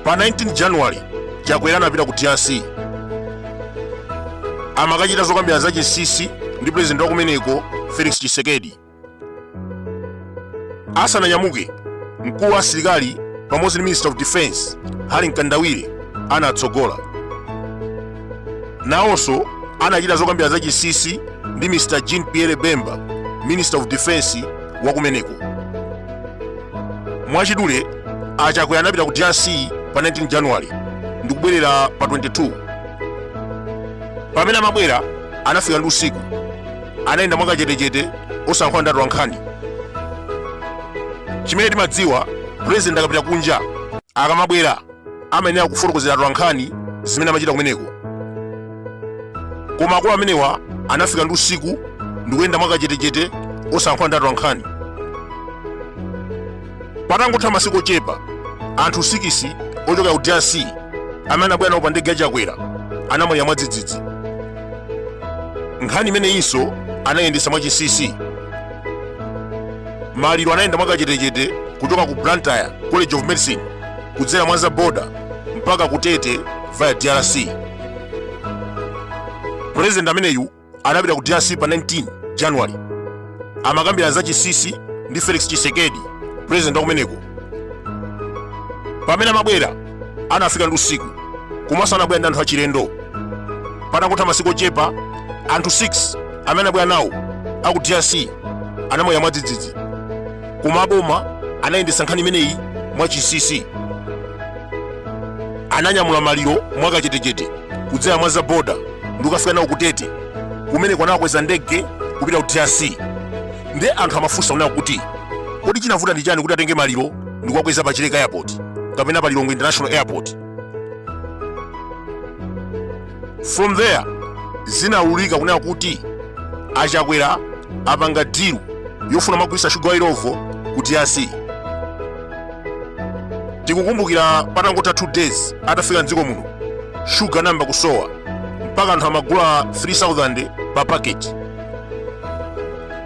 Pa 19 January, Chakwera anapita ku DRC. Amakachita zokambirana za chinsinsi ndi president wa kumeneko, Felix Tshisekedi. Asananyamuke, mkulu wa asilikali pamodzi ndi Minister of Defense Harry Mkandawire anatsogola. Nawonso anachita zokambirana za chinsinsi ndi Mr Jean Pierre Bemba, Minister of Defense wa kumeneko. Mwachidule, aChakwera anapita ku DRC pa 19 January ndikubwerera pa 22. Pamene amabwera anafika ndi usiku, anayenda mwakachetechete osayankhula ndi atolankhani. Chimene timadziwa, president akapita kunja, akamabwera amayenera kufotokozera atolankhani zimene amachita kumeneko. Koma akulu amenewa anafika ndi usiku ndikuyenda mwakachetechete osayankhula ndi atolankhani. Patangotha masiku ochepa, anthu 6 ochokera ku DRC amene anabwera nawo pa ndege ya Chakwera anamwalira mwadzidzidzi. Nkhani imeneyinso anayendetsa mwachinsinsi. Maliro anayenda mwakachetechete kuchoka ku Blantyre College of Medicine kudzera Mwanza border mpaka ku Tete via DRC. President ameneyu anapita ku DRC pa 19 January. Amakambirana za chinsinsi ndi Felix Tshisekedi, president wa kumeneko. Pamene amabwera anafika ndi usiku, komanso anabwera ndi anthu achilendo. Patangotha masiku ochepa, anthu 6 amene anabwera nawo aku DRC anamwalira mwadzidzidzi. Koma aboma anayendetsa nkhani imeneyi mwachinsinsi. Ananyamula maliro mwakachetechete kudzera Mwanza border ndi kukafika nawo ku Tete, kumene anakweza ndege kupita ku DRC. Ndiye anthu amafunsa kunena kuti, kodi chinavuta ndi chani kuti atenge maliro ndi kuwakweza pa Chileka Airport kapena pa Lilongwe International Airport? From there zinaululika kunena kuti aChakwera apanga deal yofuna kumagulitsa shuga wa Illovo ku DRC. Tikukumbukira patangotha 2 days atafika mdziko muno, shuga anayamba kusowa mpaka anthu amagula 3000 pa packet.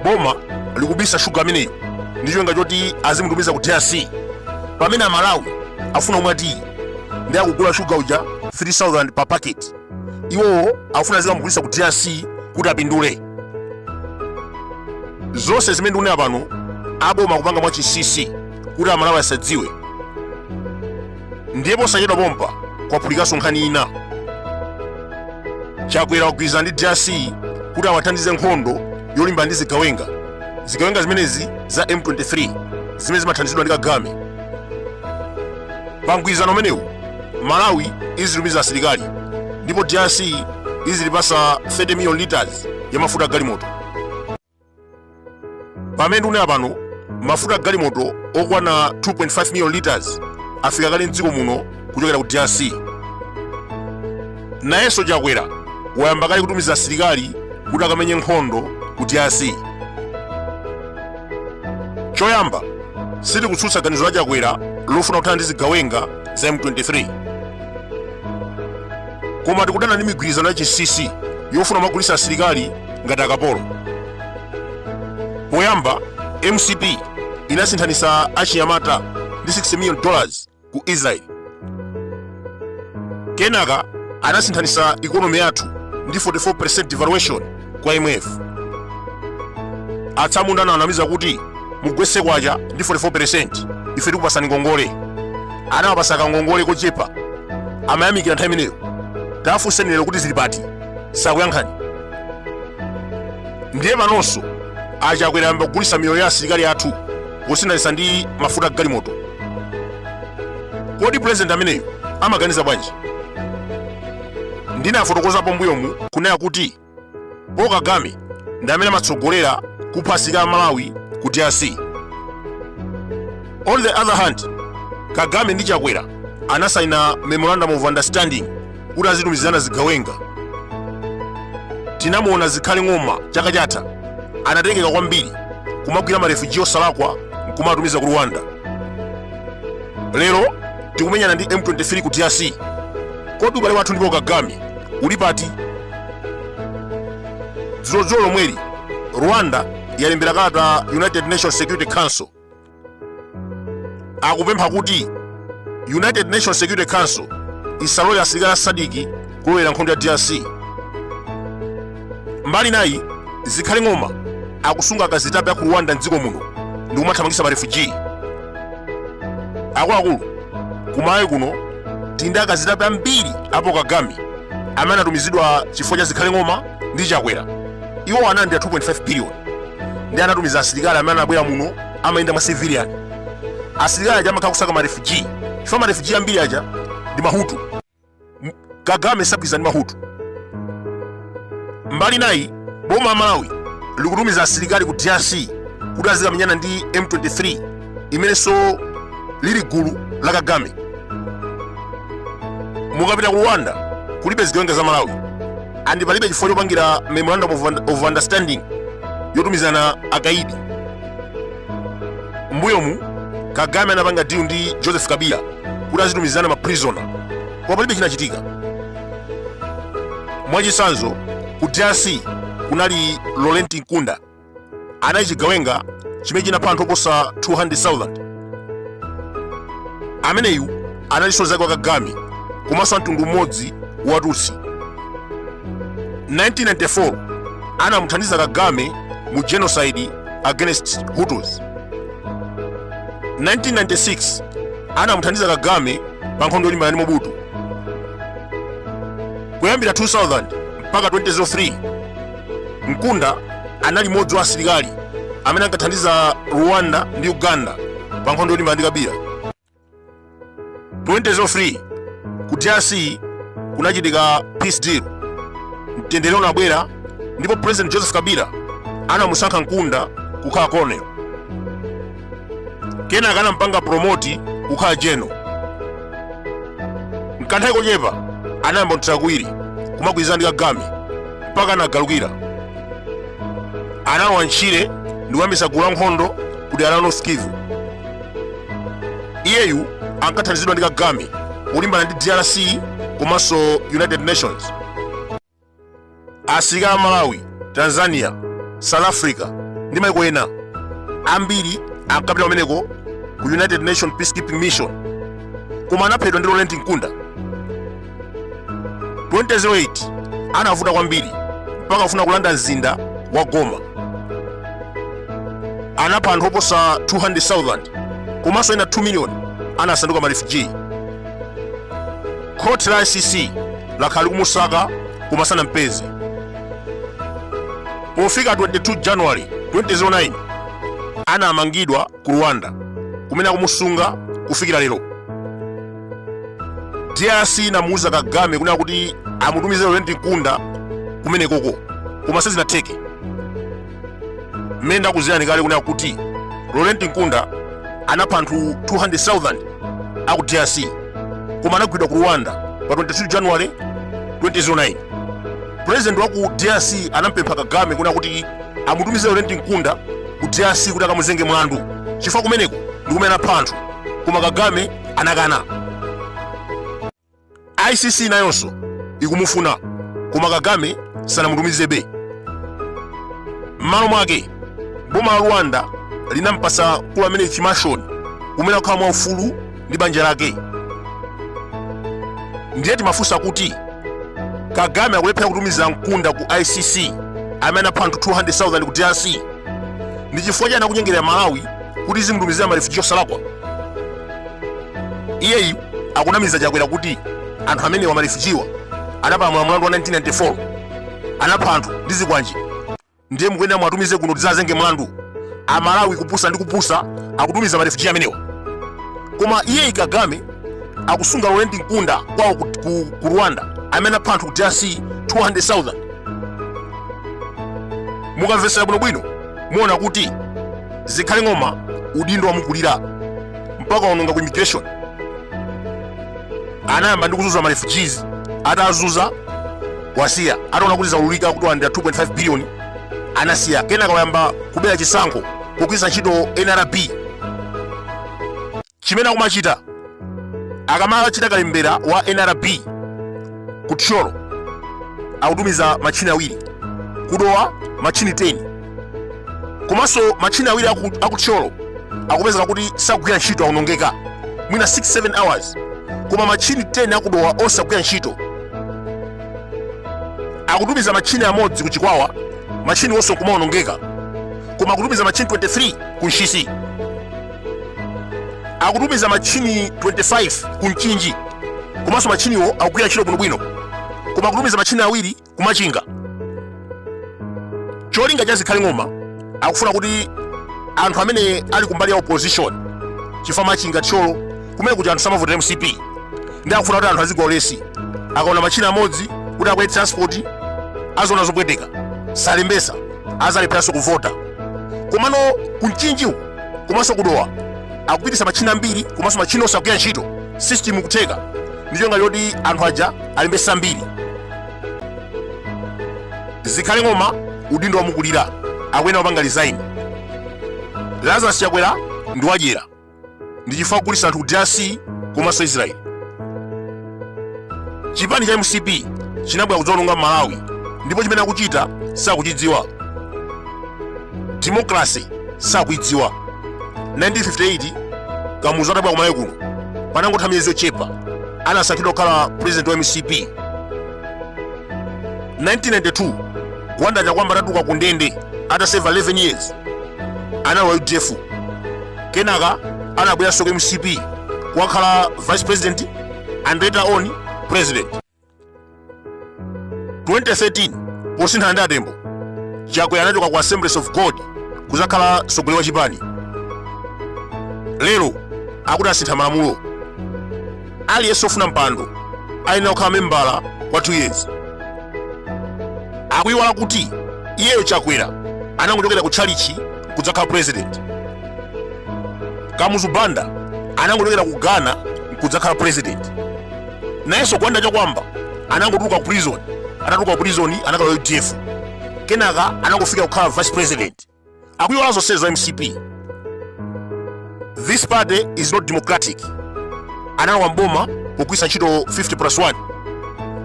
Boma likubisa shuga ameneyo ndi cholinga choti azimutumiza ku DRC, pamene Amalawi afuna kumwa tiyi ndi akugula shuga uja 3000 pa packet. Iwowo akufuna azikamugulitsa ku DRC kuti apindule. Zonse zimene ndikunena pano aboma akupanga mwachinsinsi kuti Amalawi asadziwe. Ndiye posachedwa pompa kwaphulikanso nkhani ina. Chakwera wagwirizana ndi DRC kuti awathandize nkhondo yolimbana ndi zigawenga, zigawenga zimenezi za M23 zimene zimathandizidwa ndi Kagame. Pa mgwirizano umenewu, Malawi izitumiza asilikali ndipo DRC izilipasa 30 million liters ya mafuta agalimoto. Pamene ndikunena pano, mafuta agalimoto okwana 2.5 million liters afika kale mdziko muno kuchokera ku DRC. Nayenso Chakwera wayamba kale kutumiza asilikali kuti akamenye nkhondo ku DRC. Choyamba, sitikutsutsa ganizo la Chakwera lofuna kuthana ndi zigawenga za M23, koma tikudana ndi migwirizano ya chinsinsi yofuna kumagulitsa asilikali ngati akapolo. Poyamba MCP inasinthanitsa achinyamata ndi 60 million dollars ku Israel. Kenaka anasinthanitsa economy yathu ndi 44% devaluation kwa IMF. Atsamunda anawanamiza kuti mugwetse kwacha ndi 44%, ife tikupasani ngongole. Anawapasa kangongole kochepa, amayamikira nthawi imeneyo. Tafunseni lero kuti zili pati, sakuyankhani. Ndiye panonso aChakwera ayamba kugulitsa miyoyo ya asilikali athu posinthanitsa ndi mafuta agalimoto. Kodi president ameneyo amaganiza bwanji? Ndinafotokozapo mbuyomu kunena kuti Paul Kagame ndi amene amatsogolera kupha asilikali a Malawi ku DRC. On the other hand, Kagame ndi Chakwera anasaina memorandum of understanding kuti azitumizirana zigawenga. Tinamuona Zikhale Ng'oma chaka chatha anatengeka kwambiri kumagwira marefugee osalakwa nkumatumiza ku Rwanda. Lero tikumenyana ndi M23 ku DRC. Kodi ubale wathu ndi Paul Kagame uli pati? Dzulodzulo lomweli Rwanda yalembera kalata United Nations Security Council, akupempha kuti United Nations Security Council isalole asilikali a SADC kulowera nkhondo ya DRC. Mbali nayi, Zikhale Ng'oma akusunga akazitape aku Rwanda mdziko muno ndi kumathamangitsa marefugee. Akuluakulu, kumalawi kuno tili ndi akazitape ambiri a Paul Kagame amene anatumizidwa chifukwa cha Zikhale Ng'oma ndi Chakwera. Iwo analandira 2.5 billion ndi anatumiza asilikali amene anabwera muno amayenda mwa civilian. Asilikali aja amakhala kusaka marefugee chifukwa marefugee ambiri aja ndi Mahutu. Kagame sagwirizana ndi Mahutu. Mbali nayi, boma la Malawi likutumiza asilikali ku DRC kuti azikamenyana ndi M23 imenenso lili gulu la Kagame. Mukapita ku Rwanda kulibe zigawenga za Malawi and palibe chifukwa chopangira memorandum of understanding yotumizana akaidi. Mbuyomu Kagame anapanga deal ndi Joseph Kabila kuti azitumizana ma prisoner, koma palibe chinachitika. Mwachitsanzo, ku DRC kunali Laurent Nkunda, anali chigawenga chimene chinapha anthu oposa 200,000. Ameneyu analinso mnzake wa Kagame komanso amtundu umodzi wa Tutsi. 1994 anamuthandiza Kagame mu genocide against Hutus. 1996 anamuthandiza Kagame pa nkhondo yolimbana ndi Mobutu. Kuyambira 2000 mpaka 2003 Nkunda anali mmodzi wa asilikali amene ankathandiza Rwanda ndi Uganda pa nkhondo yolimbana ndi Kabila. 2003 ku DRC kunachitika peace deal, mtendere unabwera ndipo President Joseph Kabila anamusankha Nkunda kukhala colonel, kenaka anampanga promote kukhala general. Mkanthawi kochepa anayamba mthirakuwiri kumagwirizana ndi Kagame mpaka anagalukira, analowa mtchire ndi kuyambitsa gulu la nkhondo ku dera la North Kivu. Iyeyu ankathandizidwa ndi Kagame polimbana ndi DRC komanso United Nations. Asilikali a Malawi, Tanzania, South Africa ndi maiko ena ambiri ankapita kumeneko ku United Nations Peacekeeping Mission, koma anaphedwa ndi Laurent Nkunda. 2008 anavuta kwambiri mpaka kufuna kulanda mzinda wa Goma. Anapha anthu oposa 200,000 komanso ena 2 million anasanduka marefugee. Khoti la ICC lakhala likumusaka koma sanampeze. Pofika 22 January 2009 anamangidwa ku Rwanda kumene akumusunga kufikira lero. DRC inamuuza Kagame kunena kuti amutumize Laurent Nkunda kumenekoko, koma sizinatheke. Mmene ndakuuzirani kale kunena kuti Laurent Nkunda anapha anthu 200,000 aku DRC, koma anagwidwa ku Rwanda pa 22 January 2009. President wa ku DRC anampempha Kagame kunena kuti amutumize Laurent Nkunda ku DRC kuti akamuzenge mlandu chifukwa kumeneko ndi kumene anapha anthu, koma Kagame anakana. ICC nayonso ikumufuna, koma Kagame sanamutumizebe. M'malo mwake, boma la Rwanda linampasa mkulu amene chimashoni kumene akukhala mwaufulu ndi banja lake. Ndiye timafunsa kuti Kagame akulephera kutumiza Nkunda ku ICC amene anapha anthu 200,000 ku DRC, ndi chifukwa chani akunyengerera Malawi kuti izimutumizira marefugee osalakwa? Iyeyu akunamiza Chakwera kuti anthu amenewa, marefujiwa, anapalamula mlandu wa 1994, anapha anthu ndi zikwanje, ndiye mukuyenera muwatumize kuno tidzazenge mlandu. Amalawi kupusa ndi kupusa, akutumiza marefugee amenewa, koma iyeyi Kagame akusunga Laurent Nkunda kwawo ku Rwanda amene anapha anthu ku DRC 200,000. Mukamvetsera bwinobwino muona kuti Zikhale Ng'oma udindo wamukulira mpaka waononga ku immigration. Anayamba ndi kuzunza ma refugees, atazunza wasiya, ataona kuti zaululika kuti walandira 2.5 billion anasiya, kenaka wayamba kubera chisankho kugwiritsa ntchito NRB. Chimene akumachita, akamachita kalembera wa NRB, Ku Thyolo akutumiza matchini awiri, kudowa matchini 10, komanso matchini awiri aku Thyolo akupezeka kuti sakugwira ntchito, aonongeka mwina 6-7 hours, koma matchini 10 akudowa osagwira ntchito. Akutumiza matchini amodzi ku Chikwawa, matchini onse kumaonongeka, koma akutumiza matchini 23 ku Ntchisi. Akutumiza matchini 25 ku Mchinji, komanso matchiniwo akugwira ntchito bwinobwino, koma akutumiza matchini awiri ku Machinga. Cholinga cha Zikhale Ng'oma, akufuna kuti anthu amene ali kumbali ya opposition, chifukwa Machinga, Thyolo kumene kuti anthu samavotera MCP, ndi akufuna kuti anthu azigwa ulesi akaona matchini amodzi kuti akwere transport, aziona zopweteka, salembesa, azalepheranso kuvota. Komano ku Mchinji uku komanso kudowa akupitisa matchini ambiri, komanso matchini osagwira ntchito, system kutheka ndi cholinga choti anthu aja alembesa ambiri. Zikhale Ng'oma udindo wamukulira, akuyenera kupanga resign. Lazarus Chakwera ndi wadyera, ndi chifukwa kugulitsa anthu ku DRC komanso Israel. Chipani cha MCP chinabwera kudzaononga Malawi, ndipo chimene akuchita sakuchidziwa. Democracy sakuidziwa. 1958 Kamuzu atabwera ku Malawi kuno, panangotha miyezi yochepa anasankhidwa kukhala president wa MCP. 1992 Gwanda Chakwamba atatuluka ku ndende ataseva 11 years, analowa UDF, kenaka anabweranso ku MCP kukakhala vice president and later on president. 2013 posinthana ndi Atembo, Chakwera anachoka ku Assemblies of God kuzakhala mtsogoleri wa chipani. Lero akuti asintha malamulo, aliyense ofuna mpando ayenera kukhala membala kwa 2 years. Akuiwala kuti iyeyo Chakwera anangochokera ku tchalichi kudzakhala president. Kamuzu Banda anangochokera ku Ghana kudzakhala president. Nayenso Gwanda Chakwamba anangotuluka ku prison, atatuluka ku prison anakalowa UDF, kenaka anangofika kukhala vice president. Akuiwala zonsezo MCP. This party is not democratic. Analowa mboma pogwiritsa ntchito 50 plus 1,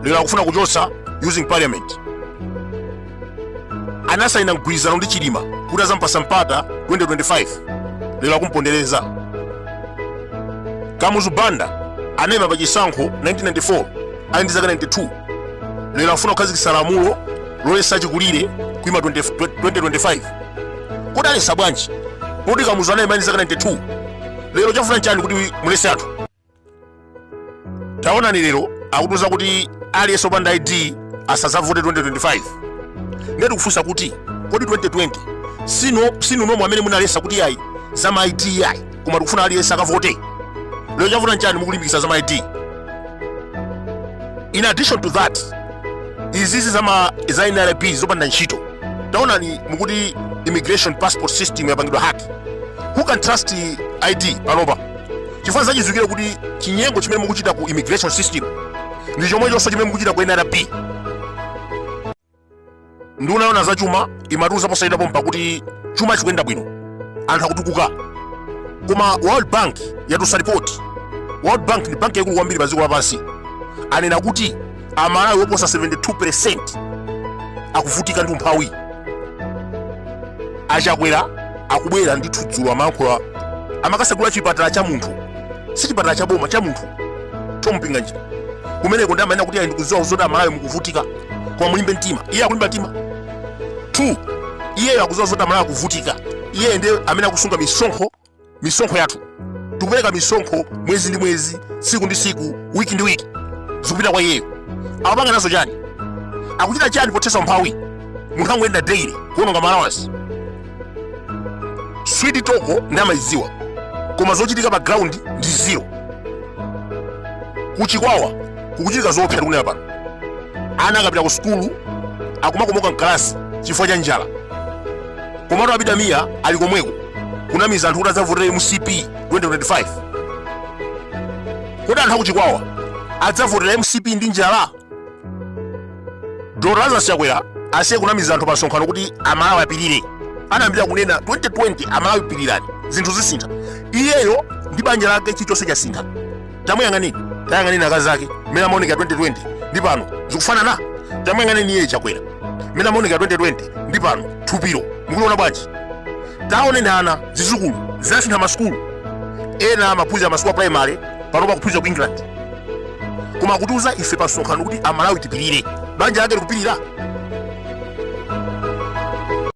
lero akufuna kuchotsa using parliament. Anasaina mgwirizano ndi Chilima kuti azampasa mpata 2025, lero akumpondereza. Kamuzu Banda anayima pa chisankho 1994 ali ndi zaka 92, lero afuna kukhazikitsa lamulo loletsa achikulire kuima 20 2025. Kodi aletsa bwanji poti Kamuzu anayima ndi zaka 92? Lero chafuna nchani kuti muletse anthu? Taonani, lero akutiuza kuti aliyense opanda ID asadzavote 2025. Ndiye tikufunsa kuti kodi 2020 sinu nomwe amene munaletsa kuti ayi, za ma ID ayi, koma tikufuna aliyense akavote? Lero chavuta nchani mukulimbikitsa za ma ID? In addition to that, izizi za NRB zopanda ntchito. Taonani, mukuti immigration passport system yapangidwa hack. Who can trust ID panopa? Chifukwa zachidziwikire kuti chinyengo chimene mukuchita ku immigration system ndi chomwechonso chimene mukuchita ku NRB. Nduna yoona za chuma imatiuza posachedwa pompa kuti chuma chikuyenda bwino, anthu akutukuka, koma World Bank yatulutsa ripoti. World Bank ndi banki yaikulu kwambiri pa dziko lapansi. Anena kuti Amalawi oposa 72% akuvutika ndi umphawi. Achakwera akubwera ndithu. Dzulo amayankhula, amakasegula chipatala cha munthu, si chipatala cha boma, cha munthu chompinganjira kumeneko, ndi amanena kuti ayi, ndikudziwa zoti Amalawi mukuvutika, koma mulimbe mtima. Iye akulimba mtima 2. Iyeyo akudziwa zoti Amalawi akuvutika. Iye ndiye amene akusunga misonkho, misonkho yathu. Tikupereka misonkho mwezi ndi mwezi, tsiku ndi tsiku, wiki ndi wiki, zikupita kwa iyeyo. Akupanga nazo chani? Akuchita chani pothetsa umphawi? Munthu angoyenda daily kuononga ma allowance. Sweet talk ndi amayidziwa, koma zochitika pa ground ndi zero. Kuchikwawa kukuchitika zoopsa tikunena pano. Ana akapita ku sukulu akumakomoka mkalasi chifukwa cha njala, komatu Abida Mia ali komweko kunamiza anthu kuti adzavotere MCP 2025. Kodi anthu akuchikwawa adzavotera MCP ndi njala? Dr Lazarus Chakwera asiye kunamiza anthu pa msonkhano kuti Amalawi apirire. Anayambira kunena 2020, "Amalawi pirirani, zinthu zisintha." Iyeyo ndi banja lake chilichonse chasintha. Tamuyang'anini, tayang'anini akazi ake mmene amaonekera 2020 Ndi pano zikufanana? Tamuyang'aneni iye Chakwera mmene amaoneka 2020 ndi pano, thupilo mukuliona bwanji? Taoneni ana, zizukulu zasintha masukulu. Ena amaphunzira masukulu a primary, pano akuphunzira ku England. Koma akutiuza ife pa msonkhano kuti Amalawi tipirire. Banja lake likupirira?